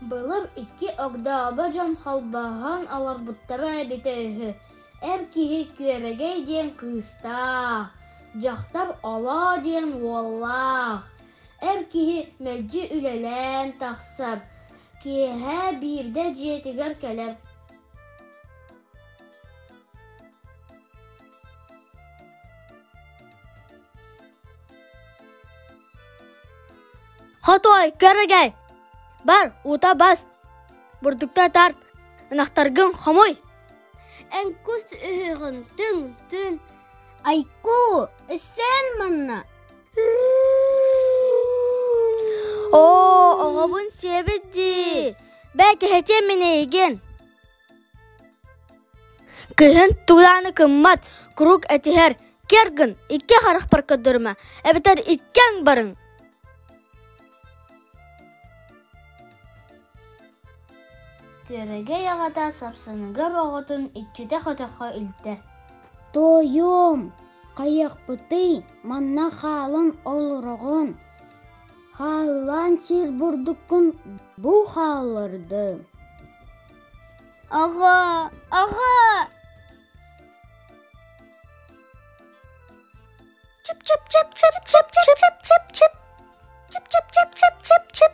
Былыр икки огдообо дьон холбоһон олорбуттара эбитэ үһү. Эр киһи Күөрэгэй диэн кыыстаах, дьахтар Олоо диэн уоллаах. Эр киһи мэлдьи үлэлээн тахсар, киэһэ биирдэ дьиэтигэр кэлэр. Хотуой, көрөгөй! Бар, уута бас, бурдукта тарт, ынахтаргын хомуй! Эн кус үһүгүн түҥ түн Айку, өссөөн манна! Оо, оҕобун сиэбит дии! Бээ, кэһэтиэм мин эйигин! Кыһын тулааны кыммат, куруук этиһэр, кэр гын, икки харахпар көрдөрүмэ, эбэтэр иккиэн барыҥ. Күөрэгэй аҕата сапсыныгар оҕотун иччитэх өтөххө илтэ. Тоойуом, хайыахпытый, манна хаалан олороҕун. Хааллаан сиир бурдуккун бу хааллардым. Аҕа, аҕа! Чып чып чып чып чып чып чып чып чып. Чып чып чып чып чып чып.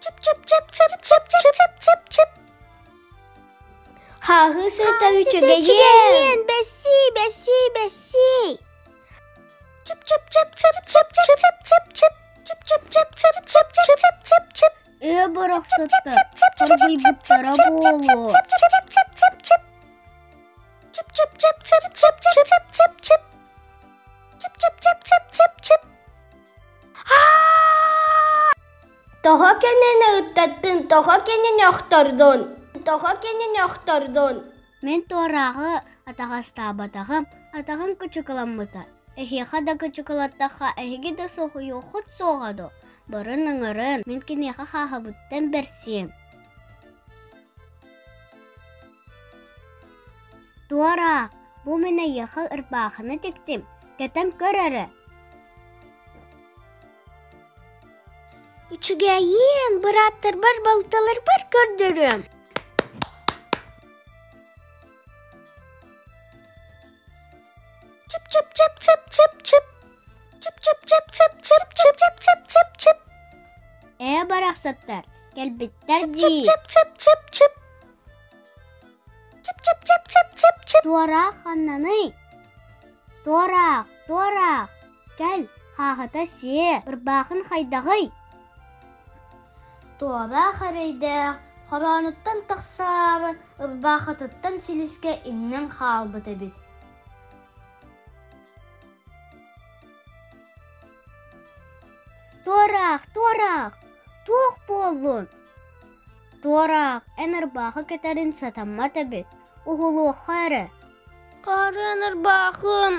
Чып чып чып чып чып чып чып чып чып. Хааһы сыта үчүгэйиэн! Бэсси, бэсси, бэсси! Чып чып чып чып чып чып чып чып чып. Чып чып чып чып чып чып чып чып чып. Ээ барахсаттар, хоргуйбуттара буолуо. Чып чып чып чып чып чып чып чып чып. Чып чып чып чып чып чып. Тоҕо кинини ыттаттын, тоҕо кинини охтордун? Тоҕо кинини охтордун? Мин туорааҕы атаҕастаабатаҕым, атаҕым кычыкыламмыта. Эһиэхэ да кычыкылаттахха эһиги да соһуйуоххут суоҕа дуо? Барын ыҥырын, мин киниэхэ хааһабыттан бэрсиэм. Туораах, бу мин эйиэхэ ырбаахыны тиктим, кэтэн көр эрэ. Үчүгэйиэн, бырааттарбар, балтыларбар көрдөрүөм. Чып чып чып чып чып чып. Чып чып чып чып чып чып чып чып чып чып. Ээ барахсаттар, кэлбиттэр дии. Чып чып чып чып. Чып чып чып чып чып чып. Туораах ханнаный? Туораах, туораах, кэл, хааһыта сиэ, ырбаахын хайдаҕый? Туораах эрэйдээх хороонуттан тахсаары ырбаахытыттан силискэ иҥнэн хаалбыт эбит. Туораах, туораах, туох буоллун? Туораах, эн ырбаахы кэтэрин сатаммат эбит, уһулуохха эрэ. Хаарыан ырбаахым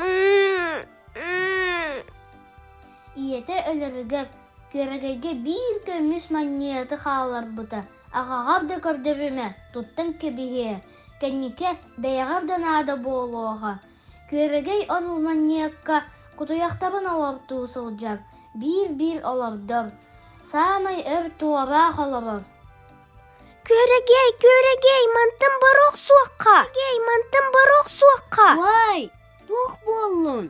Ийэтэ өлөрүгэр Күөрэгэйгэ биир көмүс манньыаты хаалларбыта, аҕаҕар да көрдөрүмэ, туттан кэбиһиэ, кэнникэ бэйэҕэр да наада буолуоҕа. Күөрэгэй ол манньыакка кутуйахтарын олортуу сылдьар, биир-биир олордор, саамай өр туораах олорор. Күөрэгэй, күөрэгэй, мантан бара охсуохха! Күөрэгэй, мантан бара охсуохха! Уай, туох буоллун?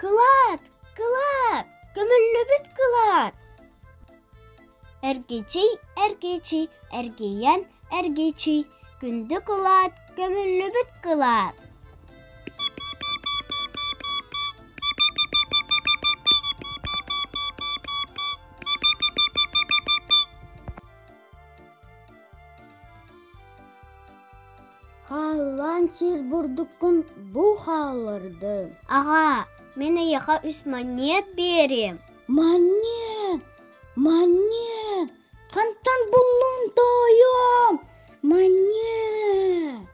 Кылаат, кылаат, көмүллүбүт кылаат! Эргичий, эргичий, эргийэн, эргичий, күндү кылаат, көмүллүбүт кылаат! Хааллаан сиир бурдуккун бу хааллардым. Аҕаа, мин эйиэхэ үс манньыат биэриэм. Манньыат! Манньыат! Хантан буллуҥ тоойуом? Манньыат!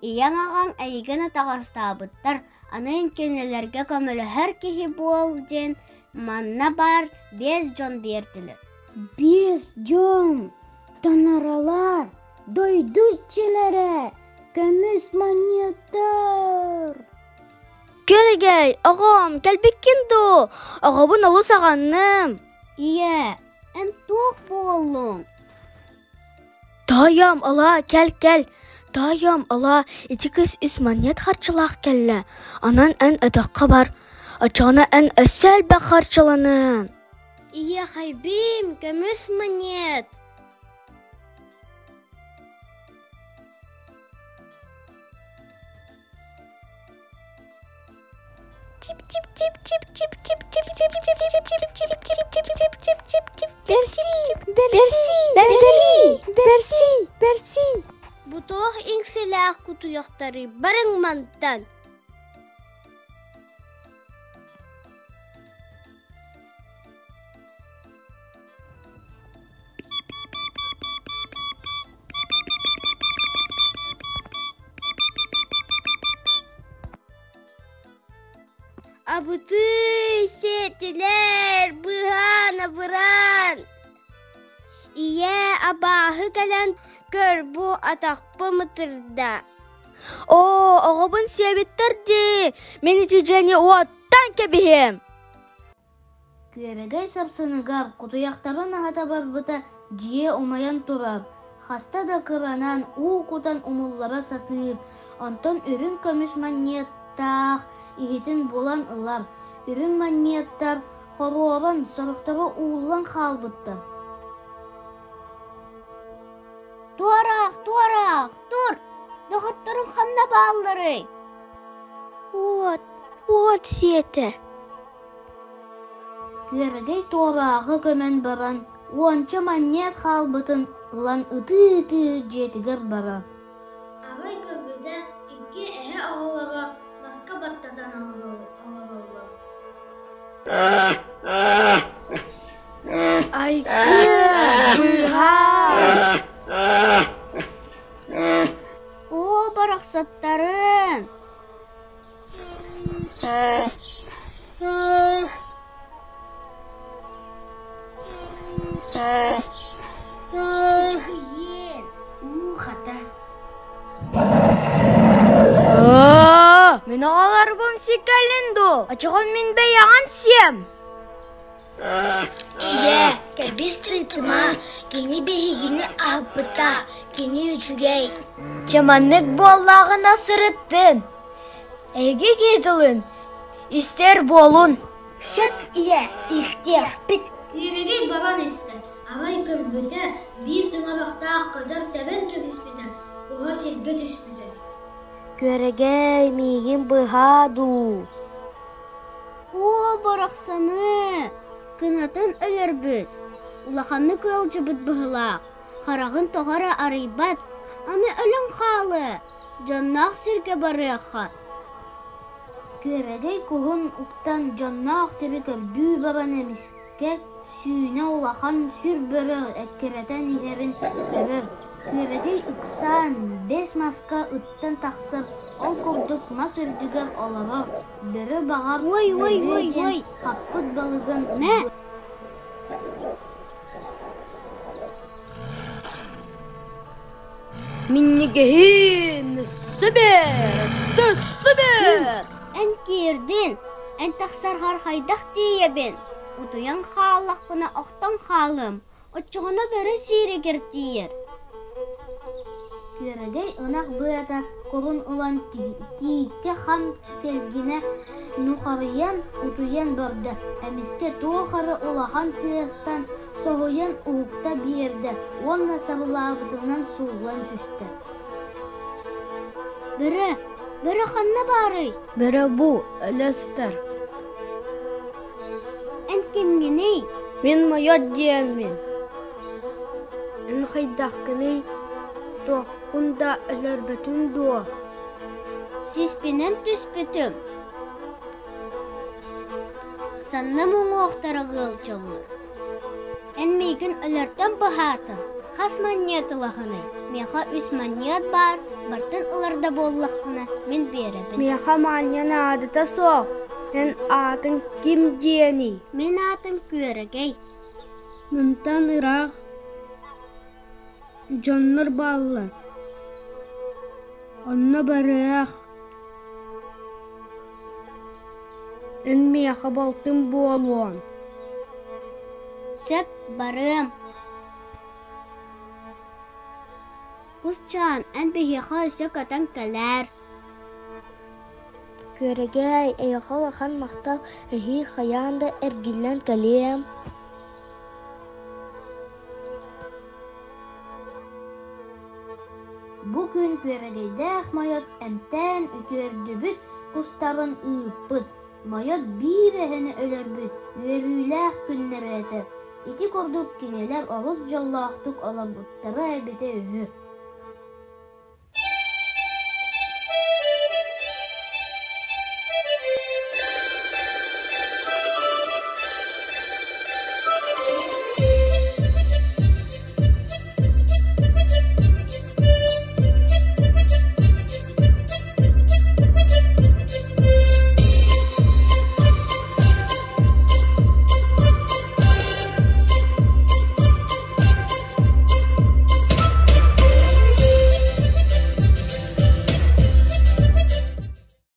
Ийэҥ аҕаҥ эйигин атаҕастаабыттар, аны кинилэргэ көмөлөһөр киһи буол диэн манна баар биэс дьон биэрдилэр. Биэс дьон! Танаралар! Дойду иччилэрэ! Көмүс манньыаттар! Күөрэгэй, оҕом, кэлбиккин дуу? Оҕобун олус аҕынным. Ийээ, Эн туох буоллуҥ? Тоойуом, олоо, кэл-кэл. Тоойуом, олоо, ити кыыс үс манньыат харчылаах кэллэ. Онон эн өтөххө бар. Оччоҕуна эн өссө элбэх харчыланыаҥ. Ийэхэйбиим, көмүс монет! Бу туох иҥсэлээх кутуйахтарый барыҥ мантан Абытый, сиэтилэр, быыһаан, абыраан! Ийээ, абааһы кэлэн көр бу атахпын ытырда. Оо, оҕобун сиэбиттэр дии! Мин ити дьиэни уоттан кэбиһиэм! Күөрэгэй сапсыныгар кутуйахтарын аһата барбыта дьиэ умайан турар, хаста да кыранан уу кутан умуллара сатыыр, онтон үрүҥ көмүс манньыаттаах иһитин булан ылар, үрүҥ манньыаттар хоруоран, сорохторо ууллан хаалбыттар. Туораах, туораах, тур! Доҕотторуҥ ханна баалларый? Уот, уот сиэтэ. Күөрэгэй туорааҕы көмөн баран, уонча манньыат хаалбытын ылан ытыы-ытыы дьиэтигэр барар. Арай көрбүтэ, икки эһэ оҕолоро маска баттатан олороллор. Айгыр, быыһаа! Оо, барахсаттарын! Үчүгэйиэн, уу хата. Мин оҕолорбун сиккэлин дуу, очоҕун мин бэйэҕин сиэм. Ийээ, кэбис тыытыма, кини биһигини аһаппыта, кини үчүгэй. Чэ маннык буоллаҕына сырыттын. Эһиги киһи тылын истэр буолун. Сөп ийэ, истиэхпит. Күөрэгэй баран истэ, арай көрбүтэ, биир тыҥырахтаах көтөр тэбэн кэбиспитэ, уһа сиргэ түспүтэ. Күөрэгэй, миигин быһаа дуу Оо, барахсаны! Кынатын өлөрбүт, улаханнык ыалдьыбыт быһыылаах, хараҕын тоҕо эрэ арыйбат, аны өлөн хаалыа, дьонноох сиргэ барыахха. Күөрэгэй куһун уктан дьонноох сири көрдүү баран эмискэ сүүнэ улахан сүр бөрө эккирэтэн иһэрин көрөр. Күөрэгэй ыксаан, бэс маска ыттан тахсар, ол курдук мас үрдүгэр олорор, бөрө баҕар Ой, ой, өлүө ой, диэн ой! хаппыт балыгын Мэ! Минньигэһин сөбөр, сөбөр! Эн киирдин, эн тахсаргар хайдах тиийэбин? Утуйан хааллахпына охтон хаалыам, оччоҕуна бөрө сииригэр тиийэр. Күөрэгэй ынах быата курун ылан тииккэ хам кэлгинэ нухарыйан утуйан барда, эмискэ туох эрэ улахан тыастан соһуйан уһукта биэрдэ уонна сабылаабытынан сууллан түстэ. Бөрө, бөрө ханна баарый? Бөрө бу, өлө сытар. Эн кимҥиний? Мин Мойот диэммин. Эн хайдаххыный? Туохпун да өлөрбөтүҥ дуо? Сиспинэн түспүтүм. Санным уҥуохтара ыалдьаллар. Эн миигин өлөртөн быһаатыҥ. Хас манньыат ылаҕыный? Миэхэ үс манньыат баар, бартын ылар да буоллаххына, мин биэрэбин. Миэхэ манньа наадата суох. Эн аатыҥ ким диэний? Мин аатым Күөрэгэй. Мантан ыраах дьоннор бааллар. Онно барыах. Эн миэхэ балтым буолуоҥ. Сөп, барыам. Кусчаан, эн биһиэхэ өссө көтөн кэлээр. Күөрэгэй, эйиэхэ улахан махтал, эһиил хайаан да эргиллэн кэлиэм. Бу күн Күөрэгэйдээх Мойот эмтээн үтүөрдүбүт кустарын ыыппыт. Мойот биир эһэни өлөрбүт үөрүүлээх күннэрэ этэ. Ити курдук кинилэр олус дьоллоохтук олорбуттара эбитэ үһү.